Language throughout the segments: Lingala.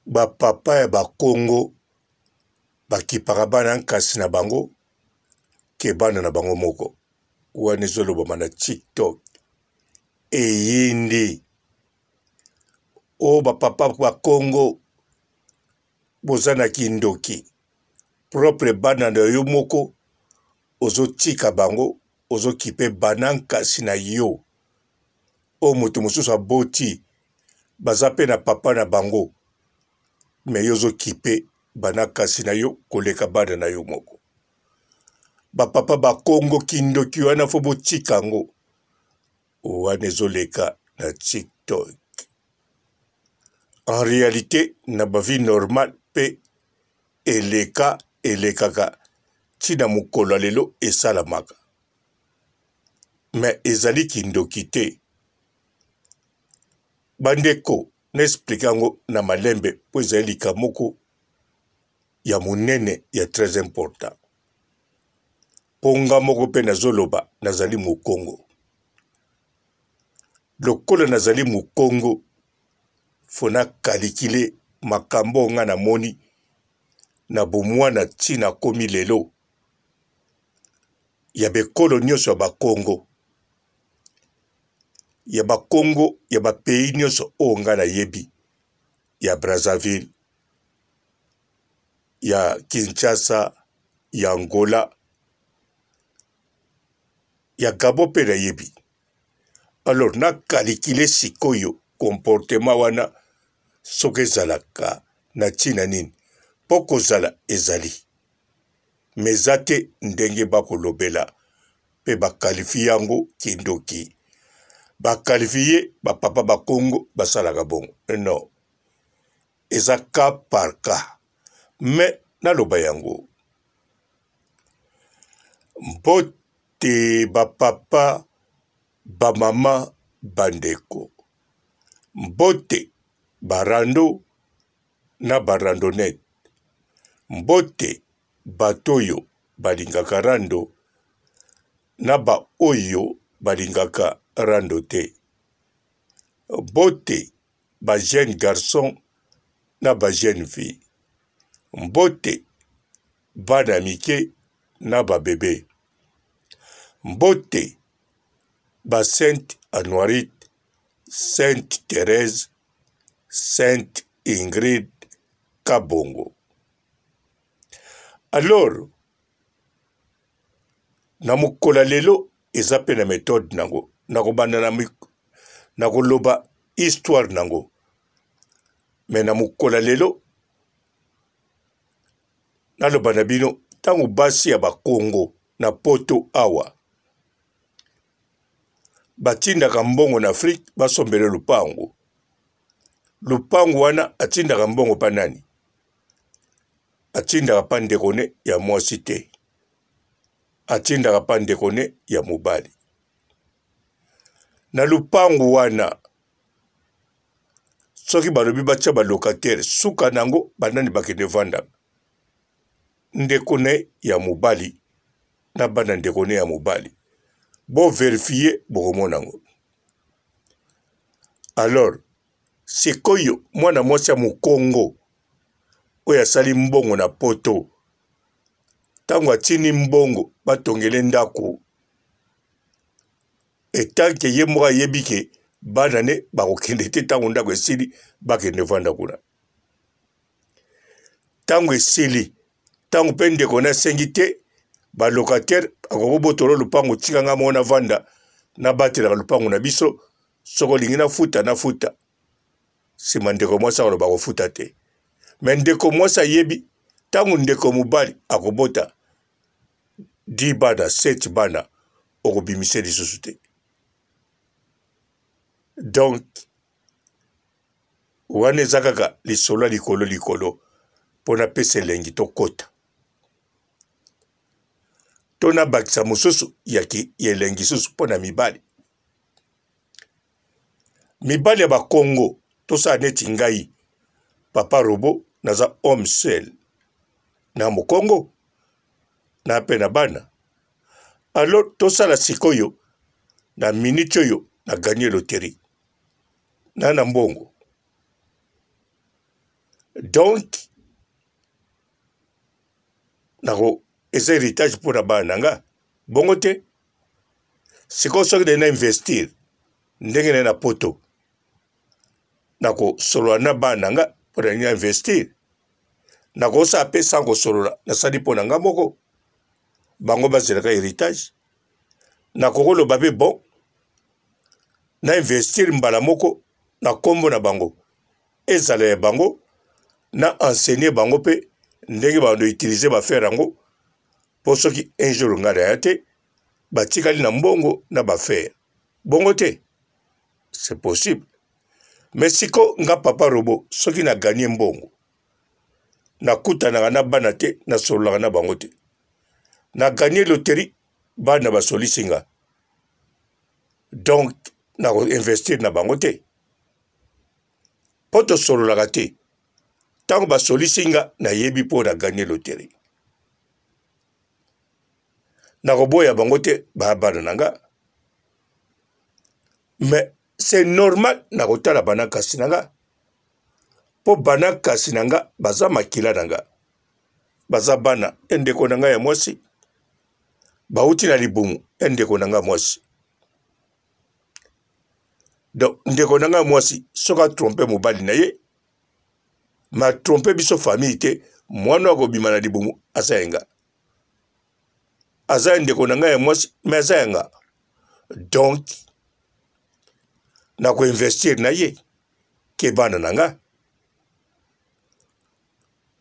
Ba papa ya ba kongo bakipaka bana nkasi na bango ke bana na bango moko. Wana ezolobama na TikTok. Eyindi. O oh, ba papa ba kongo boza na kindoki. Propre bana na yo moko ozotika bango ozokipe bana nkasi na yo. Oyo moto mosusu aboti baza pe na papa na bango mais yo ozo kipe bana kasi na yo koleka bana na yo moko. Ba papa ba kongo kindoki wana fo botika yango wana ezoleka na tiktok. En realite na ba vie normale pe eleka elekaka ti na mokolo ya lelo esalamaka mais ezali kindoki te. Bandeko na explique yango na malembe mpo ezali likambo moko ya monene ya très important mpo nga moko mpe nazoloba nazali mokongo lokola nazali mokongo fo na kalikile makambo oyo nga namoni na bomwana ti nakomi lelo ya bekolo nyonso ya bakongo ya ba Congo ya ba pays nionso oyo nga nayebi ya Brazzaville ya Kinshasa ya Angola ya Gabon mpe nayebi alors na calculer sikoyo comportement wana soki ezalaka na ntina nini mpo kozala ezali mais eza te ndenge bakolobela pe ba qualifie yango kindoki ba qualifie ba papa ba kongo basalaka bongo non eza cas par cas mais naloba yango mbote ba papa ba mama bandeko mbote ba rando na ba randonnette mbote bato oyo balingaka rando na ba oyo balingaka rando te. Mbote ba jeunes garçons na ba jeunes filles. Mbote bana mike na ba bebe. Mbote ba Sainte Anuarite, Sainte Therèse, Sainte Ingrid Kabongo. Alors na mokolo ya lelo eza mpe na methode nango nakobanda na, na koloba histoire nango me na mokolo ya lelo naloba na bino ntango basi ya bakongo na poto awa batindaka mbongo na afrike basombele lupango lupango wana atindaka mbongo mpa nani Atindaka pa ndeko ne ya mwasi te, atindaka pa ndeko ne ya mobali. Na lupangu wana soki balobi batia ba locataire suka na yango banani bakende vanda? Ndeko ne ya mobali na bana ndeko ne ya mobali. Bo verifier bokomona yango. Alors sikoyo mwana mwasi ya mokongo oyo asali mbongo na poto ntango atindi mbongo batongele ndako etanke ye moko ayebi ke bana ne bakokende te ntango ndako esili bakende vanda kuna ntango esili ntango mpe ndeko na asengi te balocataire akoki botola lopango tika ngai moko navanda nabatelaka lopango na biso soki olingi nafuta nafuta nsima ndeko mwasi akoloba kofuta te me ndeko mwasi ayebi ntango ndeko mobali akobota 10 bana 7 bana okobimisa lisusu te donc wana eza kaka lisolo ya likolo likolo mpo napesa elengi tokota to nabakisa mosusu ya elengi susu mpo na mibali Mibali ya ba kongo tosala neti ngai papa robot naza homme seul na mokongo na pe na bana alors tosala sikoyo na minute oyo na gagne loterie na na mbongo. Donc nako eza heritage mpo na bana na nga bongo te. Sikoyo soki naye na investir ndenge naye na poto, nakosolola na bana na nga mpo na nini investir. Nakosala mpe sans kosolola, nasali mpo na nga moko, bango bazelaka heritage. Nakokoloba mpe bon, na investir mbala moko na nkombo na bango, ezala ya bango, na enseigner bango mpe ndenge bando utiliser bafere yango, mpo soki un jour ngai naya te, batikali na mbongo na bafere bongo te. C'est possible. Mais siko nga papa robo, soki na gagner mbongo, nakutanaka na bana te, nasololaka na bango te. Na gagner loterie, bana basolisi nga, donc nako investir na bango te mpo tosololaka te. Ntango basolisi nga, nayebi mpo na gagner loterie, nakoboya bango te, baya bana na nga. Mais c'est normal, nakotala bana kasi na nga, mpo bana kasi na nga baza makila na nga, baza bana ya ndeko na nga ya mwasi, bauti na libumu ya ndeko na nga mwasi. Donc ndeko na nga mwasi soki atrompe mobali na ye, ma trompe biso famille te, mwana akobima na libumu aza ya nga, aza ya ndeko na ngai ya mwasi, me aza ya nga. Donc nakoinvestir na ye ke bana na nga,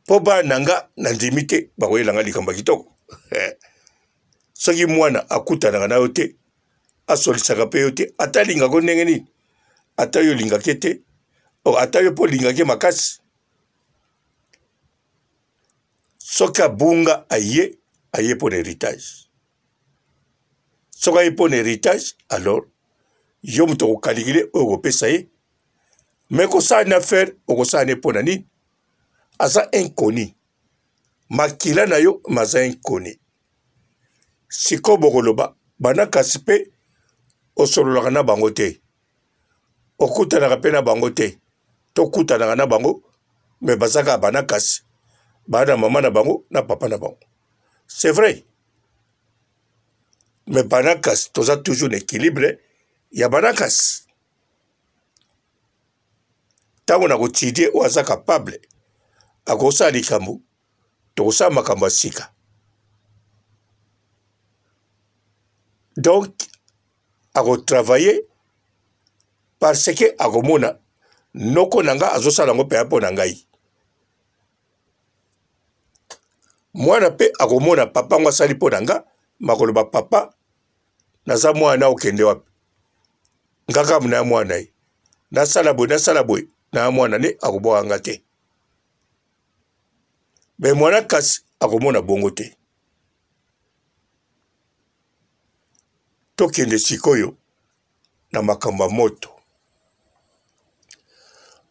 mpo bana na nga nandimi te bakoyela nga likambo ya kitoko. Soki mwana akutanaka na yo te, asolisaka mpe yo te, ata alingako ndenge nini, ata yo olingaki ye te, ata yo mpe olingaki ye makasi, soki abunga aye, aye mpo na heritage. Soki aye mpo na heritage, alors yo moto okokalikile oyo okopesa ye. Me kosala na affaire, okosala ne mpo na nini? Aza inconnu, makila na yo maza inconnu. Sikoyo bokoloba bana kasi mpe osololaka na bango te, okutanaka mpe na bango te. Tokutanaka na bango, me baza kaka bana kasi, bana mama na bango na papa na bango, c'est vrai. Mais bana kasi toza toujours na équilibre ya bana kasi. Ntango na kotidie oyo aza capable akosala likambo, tokosala makambo ya sika. Donc akotravaille parce que akomona noko na nga azosala yango mpenza mpo na ngai. Mwana mpe akomona papa yango asali mpo na nga, makoloba papa naza mwana, okende wapi? Nga kaka na mwana ye, nasala boye, nasala boye na mwana ne akobwaka nga te. Me mwana kasi akomona bongo te. Tokende sikoyo na makambo ya moto.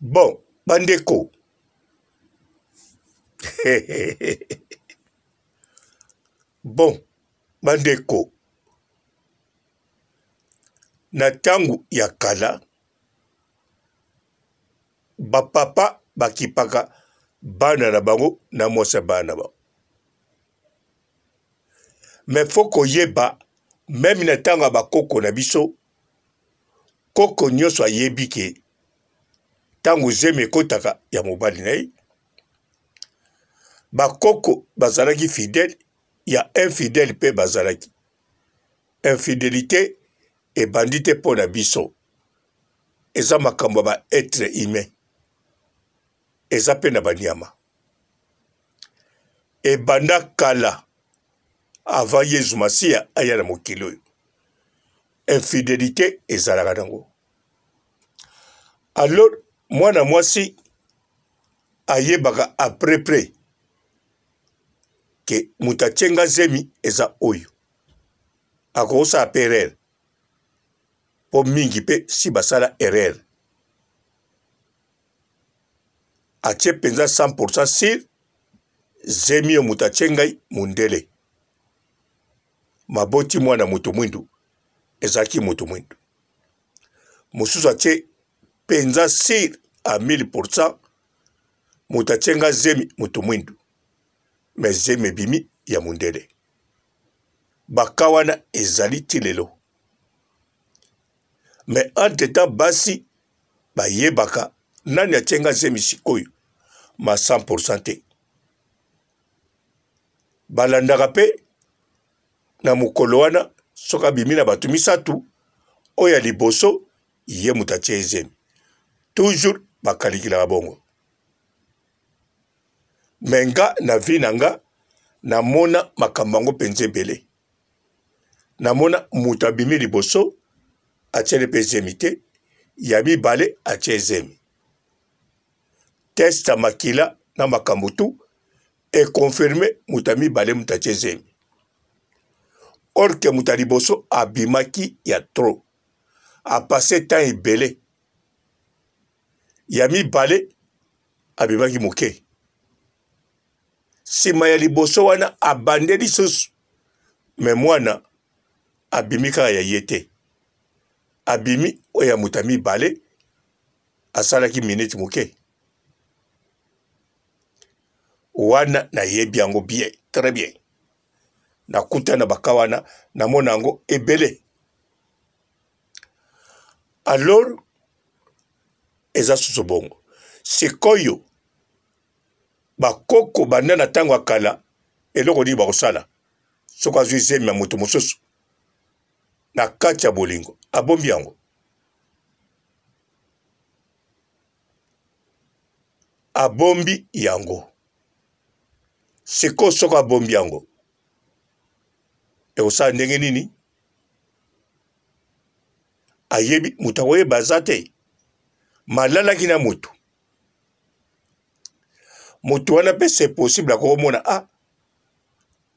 Bon, bandeko, bon bandeko, na ntango ya kala bapapa bakipaka bana na bango na mwasi ya bana na bango. Mais faut koyeba, meme na ntango ya bakoko na biso, koko nyonso ayebi ke ntango zemi ekotaka ya mobali na ye, bakoko bazalaki fidèle, ya infidèle mpe bazalaki. Infidelité ebandi te mpo na biso, eza makambo ya ba être humain, eza mpe na banyama. Ebanda kala avant Yezu Masiya aya na mokili oyo. Infidelité ezalaka nango. Alors mwana mwasi ayebaka à peu près ke moto atie nga zemi eza oyo, akosala mpe erreur, mpo mingi mpe si basala erreur. Atie mpenza 100% sur zemi oyo moto atie ngai mondele, maboti mwana moto mwindu, ezalaki moto mwindu. Mosusu atie mpenza sur à 1000%, Moto atie nga zemi moto mwindu, mais zemi ebimi ya mundele. Ba cas wana ezali ti lelo. Mais entre temps basi bayebaka nani atie nga zemi sikoyo ma 100% te. Balandaka pe na mokolo wana soki abimi na bato misatu, oyo ya liboso ye moto atie ye zemi. Toujours bakalikilaka bongo. Mais nga na vie na nga namona makambo yango mpenza ebele. Namona moto abimi liboso atieli mpe zemi te, ya mibale atie zemi. Test ya makila na makambo tout e confirme moto ya mibale moto atie zemi. Or que moto ya liboso abimaki ya trop, a passe temps ebele. Ya mibale abimaki moke. Sima ya liboso wana abande lisusu, mais mwana abimi kaka ya ye te, abimi oyo ya moto ya mibale asalaki minute moke. Wana nayebi yango bien, très bien. Nakuta na baka wana, namona yango ebele. Alors eza susu bongo. Sikoyo bakoko banda na ntango ya kala, eloko nini bakosala soki azwi zemi ya moto mosusu na kati ya bolingo, abombi yango? Abombi yango. Sikoyo soki abombi yango, ekosala ndenge nini? Ayebi moto akoyeba aza te, malalaki na moto. Moto wana mpe c'est possible akokomona, ah,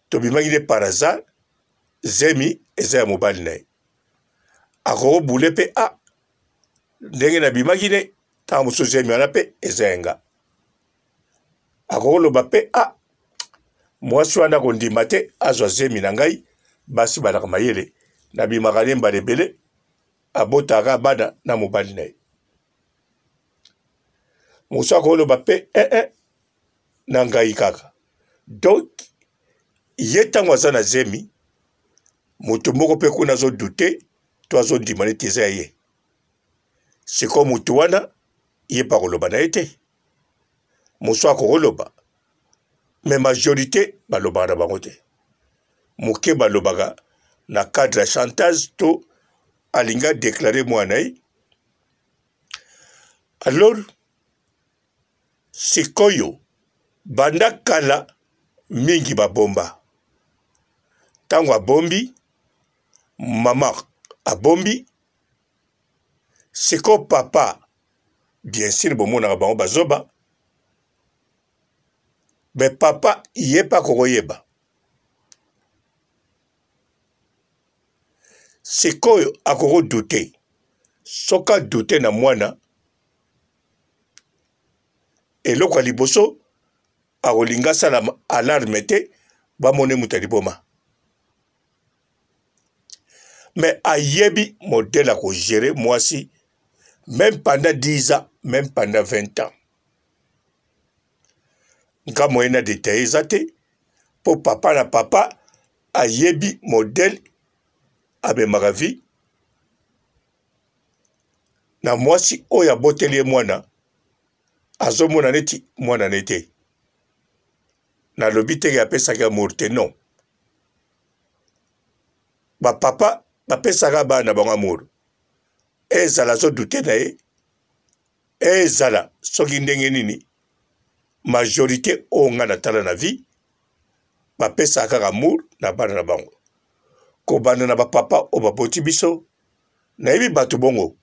tobimaki nde par hasard, zemi eza ya mobali na ye. Akokobule mpe, ah, ndenge nabimaki nde ntango mosusu zemi wana mpe eza ya nga. Akokoloba mpe, ah, mwasi wana akondima te azwa zemi na ngai, basi balaka mayele, nabimaka ne mbala ebele, abotaka bana na mobali na ye. Mosusu akoloba mpe, eh, eh, na ngai kaka. Donc ye ntango aza na zemi, moto moko mpe kuna azodute to azondima neti eza ya ye. Sikoyo moto wana ye mpe akoloba na ye te, mosusu akokoloba, mais majorité balobaka na bango te. Moke balobaka na cadre ya chantage to alingi adeklare mwana na ye. Alors sikoyo banda kala mingi babomba. Ntango abombi, mama abombi, sikoyo papa, bien sûr bomonaka bango bazoba, mais papa ye mpe akokoyeba. Sikoyo akokodute, soki adute na mwana, eloko ya liboso akolinga asala alarme te, bamone moto ya liboma. Mais ayebi modèle ya kogere mwasi même pendant 10 ans, même pendant 20 ans. Nga moyen na detaille eza te, po papa na papa ayebi modèle amemaka vie na mwasi oyo aboteli ye mwana, azomona neti mwana ne te. Nalobi te ke apesaki amour te, non. Ba papa bapesaka bana na bango amour, ezala azodute na ye, ezala soki ndenge nini, majorité oyo nga natala na vie bapesaka kaka amour na bana na bango, kobanda na bapapa oyo baboti biso. Nayebi bato bongo,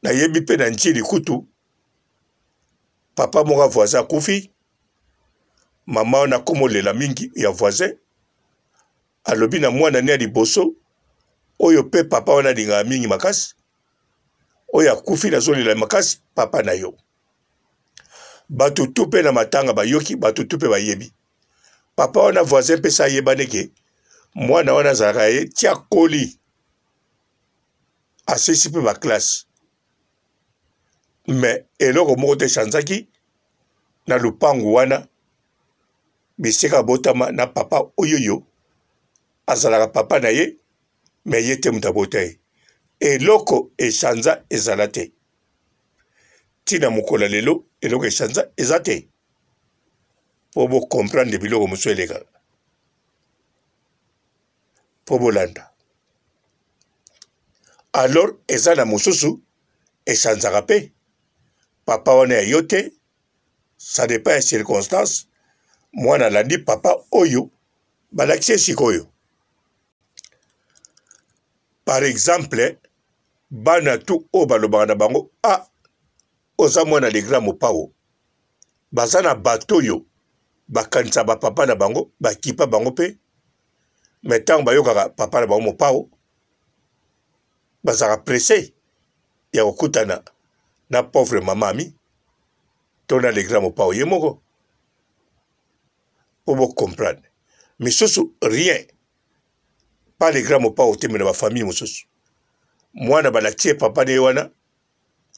nayebi mpe na Ndjili kutu papa moko ya voisin akufi, mama wana akomolela mingi ya voisin, alobi na mwana ne ya liboso oyo mpe papa wana alingaka mingi makasi, oyo akufi nazolela makasi papa na yo. Bato tu mpe na matanga bayoki, bato tu mpe bayebi papa wana voisin mpe sa ayebani ke mwana wana azalaka ye ti akoli, asisi mpe baklasse. Mais eloko moko te echanzaki na lupangu wana bisika abotama na papa oyoyo azalaka papa na ye me ye te moto abota ye. Eloko echanza ezala te ntina mokolo ya lelo, eloko echanza eza te mpo bocomprendre biloko mosusu elekaka mpo bolanda. Alors eza na mosusu echanzaka mpe papa wana ya yo te, ça dépend ya circonstance. Mwana alandi papa oyo balakisi ye sikoyo. Par exemple, bana tu oyo balobaka na bango a ah, oza mwana le grand mopao, baza na bato oyo bakanisa bapapa na bango bakipa bango mpe me ntango bayokaka papa na bango mopao bazalaka presse ya kokutana na pauvre mama ami to na le grand mopao ye moko mpo bocomprendre misusu rien pas le grand mopao te me na bafamille mosusu mwana balakisi ye papa na ye wana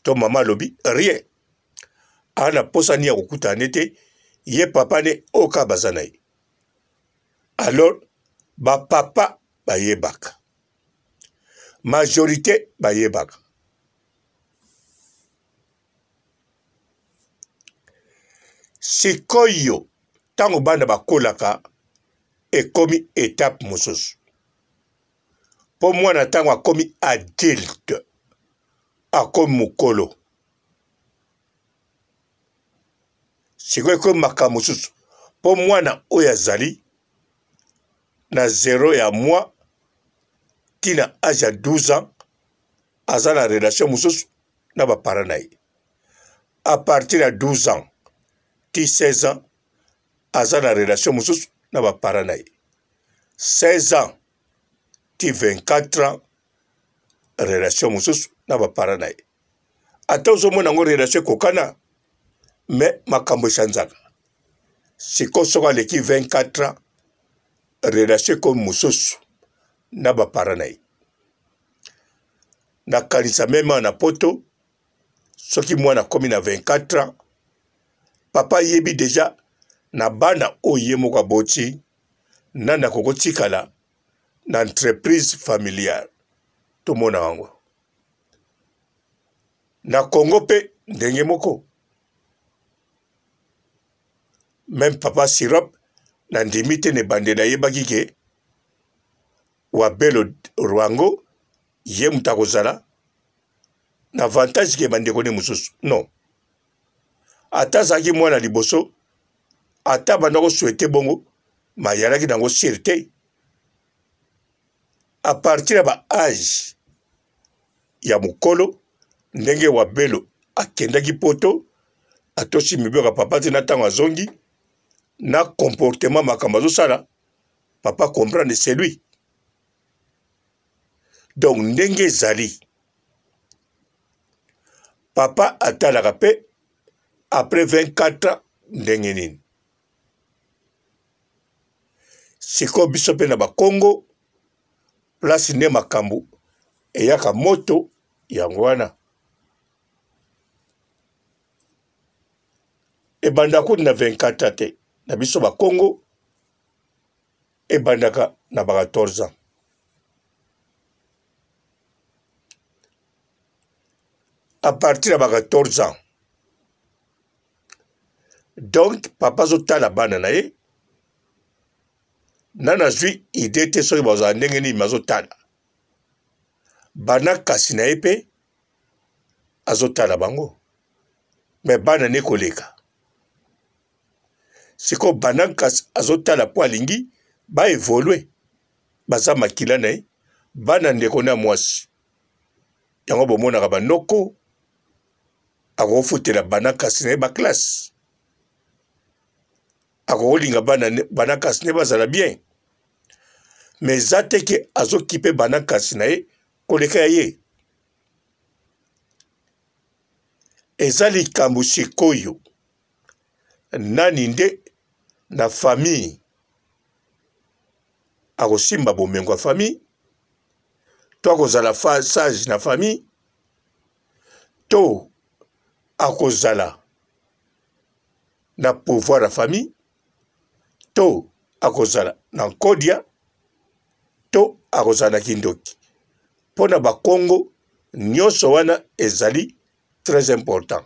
to mama alobi rien aa na mposa ni ya kokutana ne te ye papa ne oyo kaka baza na ye. Alors bapapa bayebaka, majorité bayebaka. Sikoyo ntango bana bakolaka ekomi etape mosusu mpo mwana ntango akomi adulte, akomi mokolo, sikoyo ekomi makambo mosusu mpo mwana oyo azali na zero ya mois ti na age ya 12 ans aza na relation mosusu na baparent na ye. A partir ya 12 ans ti 16 ans aza na relation mosusu na baparent na ye. 16 ans ti 24 ans relation mosusu na baparent na ye. Ata ozomona yango relation ekokana, me makambo echanzaka. Sikoyo soki aleki 24 ans relation ekomi mosusu na baparent na ye. Nakanisa meme na poto soki mwana akomi na 24 ans papa ayebi deja na bana oyo ye moko aboti nani akokotikala na entreprise familiale. Tomona yango na Congo mpe ndenge moko. Meme papa Sirop na ndimi te na ebandeli ayebaki ke Wabelo Rwango ye moto akozala na avantage ke bandeko ne mosusu. Non, ata azalaki mwana liboso, ata banda kosouhaite bongo, mayalaki nango sire te. A partir ya ba age ya mokolo, ndenge Wabelo akendaki poto, atosi mibeko ya papa te, na ntango azongi na comportement makambo azosala, papa comprendre c'est lui. Donc ndenge ezali papa atalaka pe après 24 ans ndenge nini. Sikoyo biso pe na bakongo place nde makambo eyaka moto yango wana ebanda kutu na 24 ans te na biso bakongo ebandaka na ba 14 ans. A partir ya ba 14 ans donc papa azotala bana na ye nani azwi idee te soki bazala ndenge nini, azotala bana kasi na ye mpe azotala bango me bana ne koleka sikoyo bana kasi azotala mpo alingi ba evolue baza makila na ye bana ndeko na mwasi yango bomonaka banoko akofutela bana kasi na ye baklasse akokolinga bana, bana kasi na ye bazala bien me eza te ke azokipe bana kasi na ye koleka ya ye eza likambo sikoyo nani nde na famille akosimba bomengo ya famille to akozala sage na famille to. Akozala na pouvoir ya famille to akozala na nkodia to akozala na kindoki. Mpo na bakongo nyonso wana ezali très important.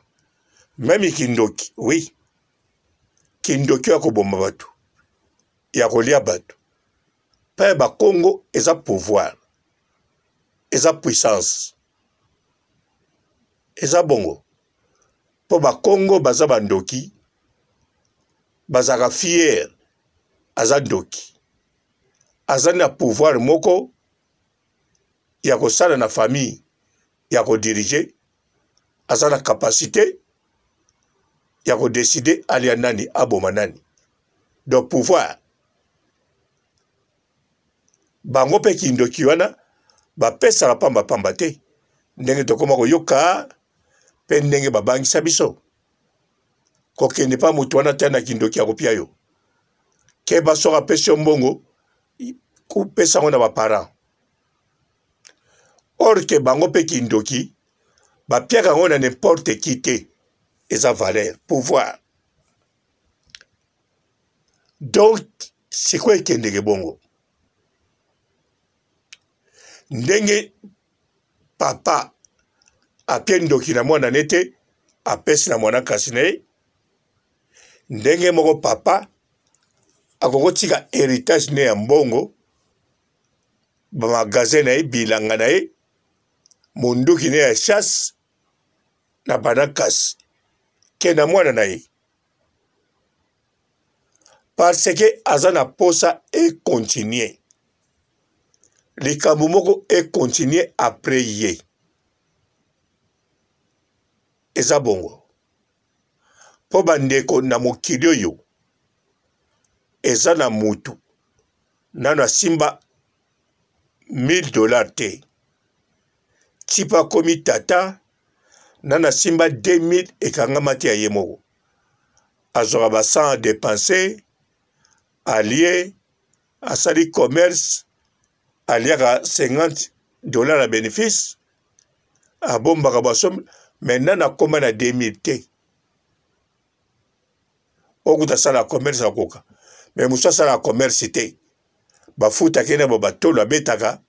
Meme kindoki, oui. Kindoki ya koboma bato, ya kolia bato. Mpe bakongo eza pouvoir, eza puissance. Eza bongo. Mpo bakongo baza bandoki, bazalaka fier, aza ndoki. Aza na pouvoir moko ya kosala na famille, ya ko diriger, aza na capacite ya ko decider alia nani, aboma nani. Donc pouvoir bango mpe kindoki wana bapesaka pamba pamba te, ndenge tokoma koyoka mpe ndenge babangisa biso kokende pa moto wana te na kindoki ya kopia yo. Keba soki apesi yo mbongo, kopesa yango na ba parents. Or ke bango mpe kindoki bapiaka yango na n'importe qui te, eza valeur pouvoir. Donc sikoyo ekendeke bongo ndenge papa apie ndoki na mwana ne te, apesi na mwana kasi na ye. Ndenge moko papa akokotika heritage ne ya mbongo, ba magasin na ye, bilanga na ye, monduki ne ya chasse na bana kasi ke na mwana na ye, parce que aza na posa e continuer likambo moko e continuer après ye. Eza bongo mpo bandeko na mokili oyo eza na mutu nano asimba 1000 dollars te, tipa akomi tata nano asimba 2000 ekangama te ya ye moko, azwaka ba 100 depense, alie, asali commerce, aliaka 50 dollars ya benefice, abombaka basombi, mais nano akoma na 2000 te. Okuta asala commerce akoka, mais mosusu asala commerce te, bafutaka ye na ba batolo abetaka,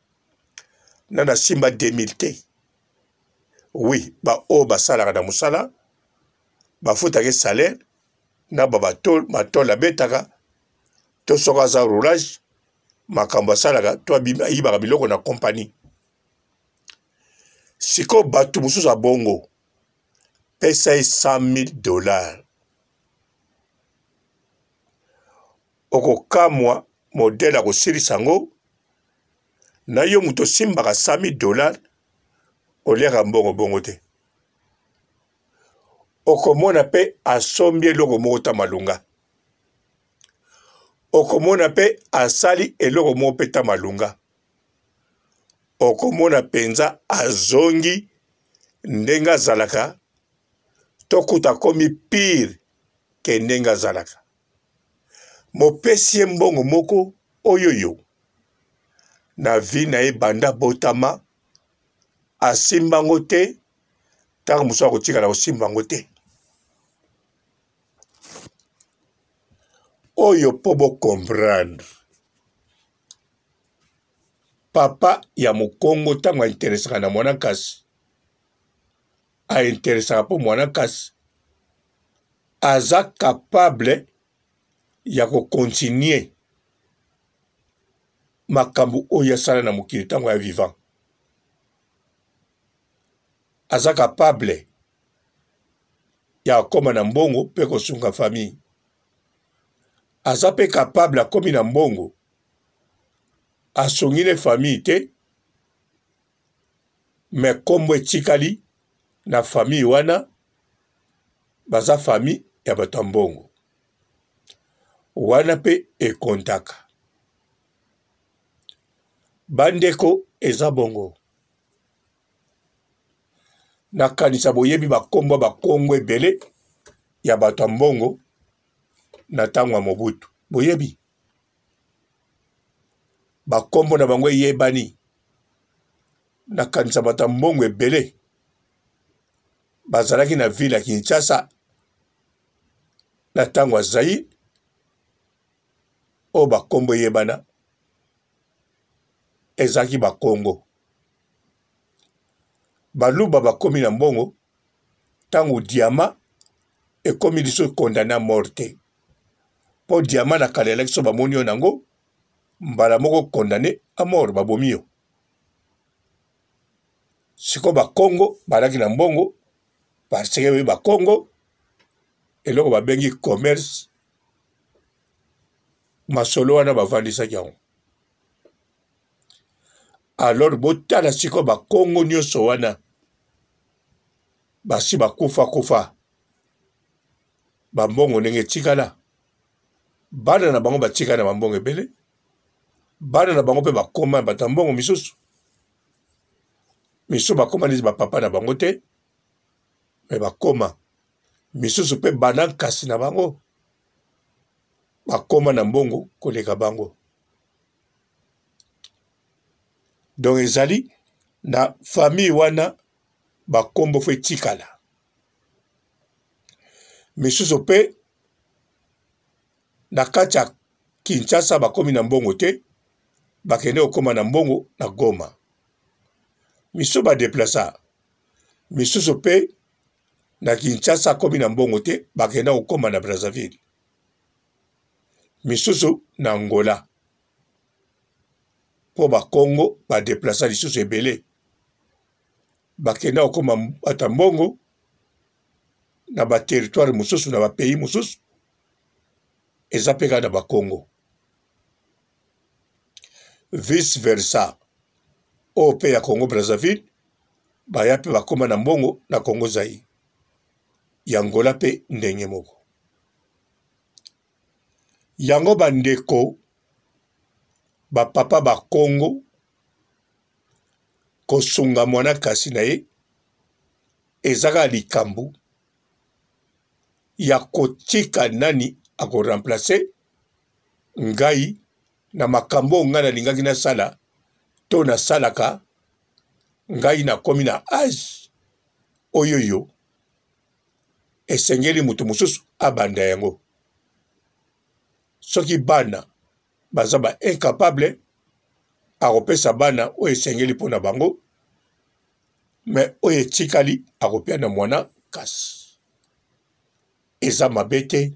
nano asimba 2000 te. Oui, ba oyo basalaka na mosala bafutaka ye salaire na ba batolo, matolo abetaka, to soki aza roulage makambo asalaka to ayibaka biloko na compagnie. Sikoyo bato mosusu ya bongo pesa ye 100 000 dollars, okokamwa modèle akosilisa yango. Na yo moto osimbaka 100 000 dollars oliaka mbongo bongo te, okomona pe asombi eloko moko ta malunga, okomona pe asali eloko moko pe ta malunga, okomona penza azongi ndenge azalaka, to kuta akomi pire ke ndenge azalaka. Mopesi ye mbongo moko oyoyo na vie na ye banda abotama asimba yango te, ntango mosusu akotikala kosimba yango te. Oyo mpo bo comprendre papa ya mokongo ntango ainteresaka na mwana nkasi, ainteresaka mpo mwana nkasi aza capable ya kokontinue makambo oyo asala na mokili ntango ya vivant. Aza capable ya akoma na mbongo mpe kosunga famille. Aza mpe capable akomi na mbongo asungi ne famille te, me kombo etikali na famille wana, baza famille ya bato ya mbongo wana mpe ekontaka. Bandeko eza bongo. Nakanisa boyebi bakombo ya bakongo ebele ya bato ya mbongo na ntango ya Mobutu. Boyebi bakombo na bango eyebani. Nakanisa bato ya mbongo ebele. bazalaki na ville ya Kinshasa na ntango ya Zaïre oyo bakombo eyebana ezalaki bakongo. Baluba bakomi na mbongo ntango diama ekomi lisusu condamne à mort te mpo diama na kala elaki so bamoni yo nango mbala moko condamne à mort babomi yo. Sikoyo bakongo balaki na mbongo parce que bakongo eloko babengi commerce masolo wana bavandisaki yango. Alors botala sikoyo bakongo nyonso wana basi bakufa kufa, bambongo ndenge etikala, bana na bango batikala na bambongo ebele, bana na bango mpe bakoma bato ya mbongo misusu misusu bakoma neti bapapa na bango te me bakoma misusu mpe bana nkasi na bango bakoma na mbongo koleka bango. Donc ezali na famille wana bakombo fo etikala. Misusu mpe na kati ya Kinshasa bakomi na mbongo te, bakende kokoma na mbongo na Goma. Misusu ba deplaça, misusu mpe na Kinshasa akomi na mbongo te, bakenda kokoma na Brazzaville, misusu na Angola, mpo ba Congo ba deplaça lisusu ebele, bakenda kokoma bato ya mbongo na ba territoire mosusu na ba pays mosusu, eza mpe kaka na ba Congo. Vice versa, oyo mpe ya Congo Brazzaville baya mpe bakoma na mbongo na Congo Zaïre, ya Angola mpe ndenge moko. Yango bandeko ba papa ba Congo kosunga mwana kasi na ye eza kaka likambo ya kotika nani ako remplacer ngai na makambo oyo ngai nalingaki nasala to nasalaka. Ngai nakomi na age oyoyo esengeli moto mosusu abanda yango. Soki bana baza ba incapable, akopesa bana oyo esengeli mpo na bango, me oyo etikali akopia na mwana kasi. Eza mabe te,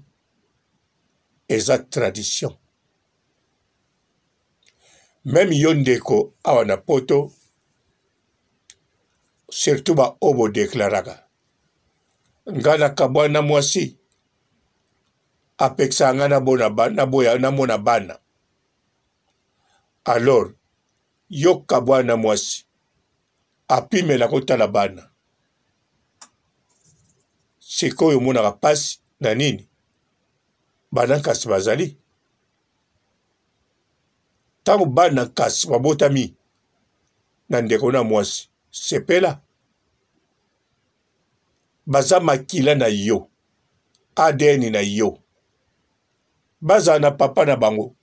eza tradition. Meme yo ndeko awa na poto, surtout ba oyo bo declaraka, nga nakabwana na mwasi apekisaka nga naboya namona bana. Alors yo kabwana na mwasi apimela kotala bana, sikoyo omonaka pasi na nini? Bana kasi bazali ntango bana kasi babotami na ndeko na mwasi, sepela, baza makila na yo, ADN na yo, bazala na papa na bango,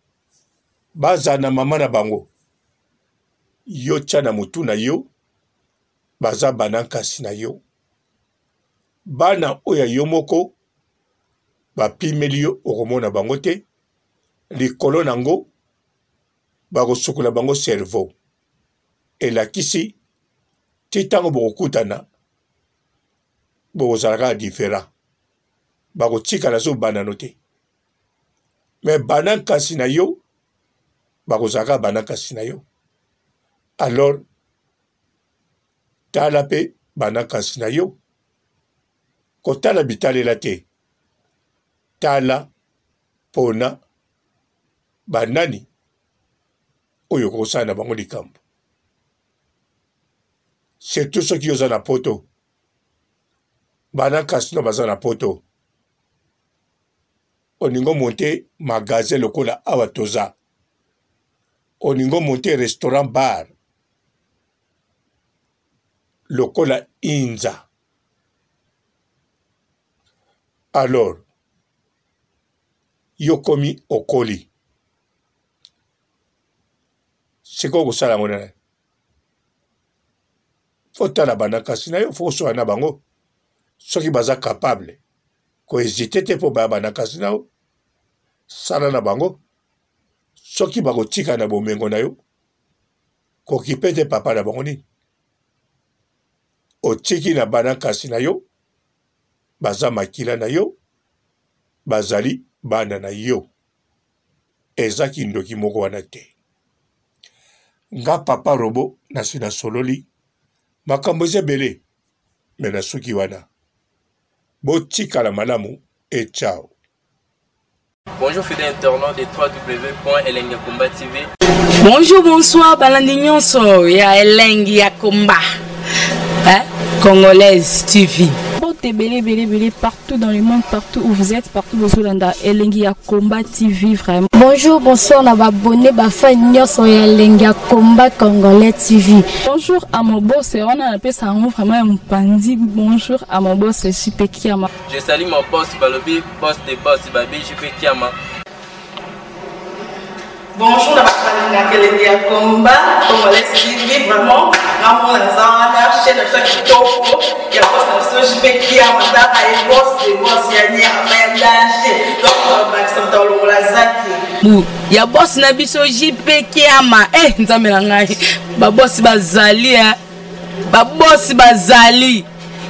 bazala na mama na bango, yo tia na motu na yo, baza bana nkasi na yo. Bana oyo ya yo moko bapimeli yo, okomona bango te. Likolo na yango bakosukola bango cerveau, elakisi ti ntango bokokutana bokozala kaka different, bakotikala so banano te, me bana nkasi na yo bakozala kaka bana nkasi na yo. Alors tala mpe bana nkasi na yo, kotala bitalela te, tala pona banani oyo okosala na bango likambo, surtout soki oza na poto, bana kasino baza na poto, olingo monte magasin lokola awa toza, olingo monte restaurant bar lokola Inza, alors yo komi okoli sikoyo kosala yango nani? Fo tala bana kasi na yo, fo kosola na bango. Soki baza capable, ko hésiter te mpo baya banakasi na yo, sala na bango. Soki bakotika na bomengo na yo, kokipe te papa na bango nini. Otiki na banakasi na yo, baza makila na yo, bazali bana na yo. Eza kindoki moko wana te. Nga papa robo nasi nasololi makambo eza ebele me nasuki wana. Botikala malamu et ciao. Bonjour fidèles internautes de www.elengiyakomba TV. Bonjour, bonsoir, balandi nyonso ya Elengi ya Komba. Hein? Congolaise TV. Mbote ebele ebele ebele partout dans le monde, partout où vous êtes, partout bozolanda Elengi ya Combat TV vraiment. Bonjour, bonsoir na ba abonné ba fan nyonso ya Elengi ya Combat Congolais TV. Bonjour à mon boss, wana napesa yango vraiment ya mopanzi. Bonjour à mon boss JP Kiama. Je salue mon boss Balobi, boss des boss Babi JP Kiama. Bonjour na bato balingaka elengi ya combat congolais TV vraiment ngamona naza wana chaîne na biso ya kitoko ya boss na biso JP Kiama tala ye boss de boss ya nyama ya danger donc bakisa moto alongola zaki bu ya boss na biso JP Kiama eh nzambe na ngai ba boss bazali eh ba boss bazali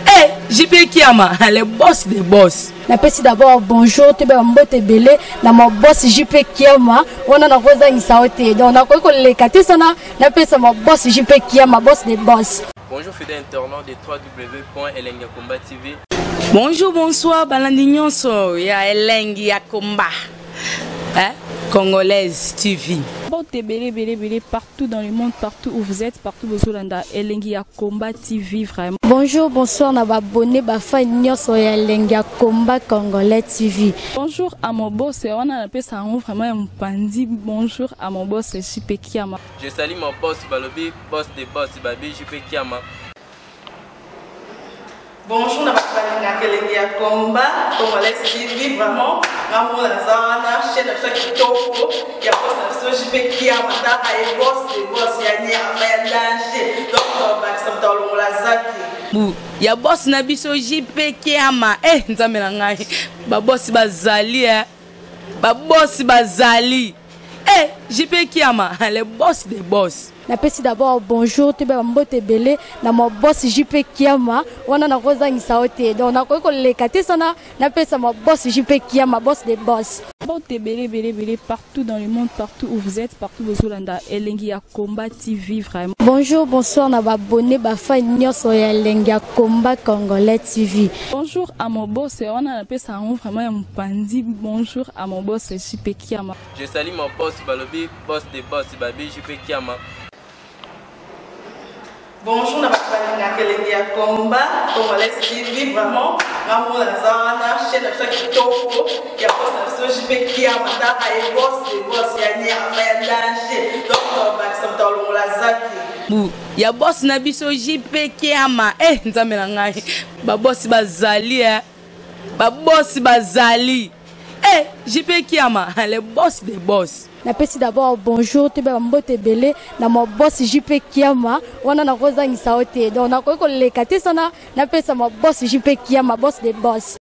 eh JP Kiama le boss de boss. Napesi d'abord bonjour toyeba mbote ebele na ma boss JP Kiama wana nakozangisa yo te donc nakoki koleka te sana napesa ma boss JP Kiama boss de boss. Bonjour fidèles internautes de www.elengiyakomba TV. Bonjour, bonsoir, balandi nyonso ya Elengi ya Komba. Hein? Congolaise TV. Mbote ebele ebele ebele partout dans le monde, partout où vous êtes, partout bozolanda Elengi ya Combat TV vraiment. Bonjour, bonsoir na ba abonné ba fan nyonso ya Elengi ya Combat Congolais TV. Bonjour à mon boss, wana napesa yango vraiment ya mopanzi. Bonjour à mon boss JP Kiama. Je salue mon boss Balobi, boss des boss Babi JP Kiama. Bonjour na bato balingaka elengi ya combat congolais TV vraiment ngamona naza wana chaîne na biso ya kitoko ya boss na biso JP Kiama tala ye boss de boss ya nyama ya danger donc bakisa moto alongola zaki bu ya boss na biso JP Kiama eh nzambe na ngai ba boss bazali eh ba boss bazali eh JP Kiama le boss des boss. Napesi d'abord bonjour toyeba mbote ebele na ma boss JP Kiama wana nakozangisa yo te donc nakoki koleka te sana napesa ma boss JP Kiama boss des boss. Mbote ebele ebele ebele partout dans le monde, partout où vous êtes, partout bozolanda Elengi ya Combat TV vraiment. Bonjour, bonsoir na ba abonné ba fan nyonso ya Elengi ya Combat Congolais TV. Bonjour à mon boss, wana napesa yango vraiment ya mopanzi. Bonjour à mon boss JP Kiama. Je salue mon boss Balobi, boss des boss Babi JP Kiama. Bonjour na bato balingaka elengi ya combat congolais TV vraiment ngamona naza wana chaîne na biso ya kitoko ya boss na biso JP Kiama tala ye boss de boss ya nyama ya danger donc bakisa moto alongola zaki bu ya boss na biso JP Kiama eh nzambe na ngai ba boss bazali eh ba boss bazali eh JP Kiama le boss des boss. Napesi d'abord bonjour toyeba mbote ebele na ma boss JP Kiama wana nakozangisa yo te donc nakoki koleka te sana napesa ma boss JP Kiama boss des boss.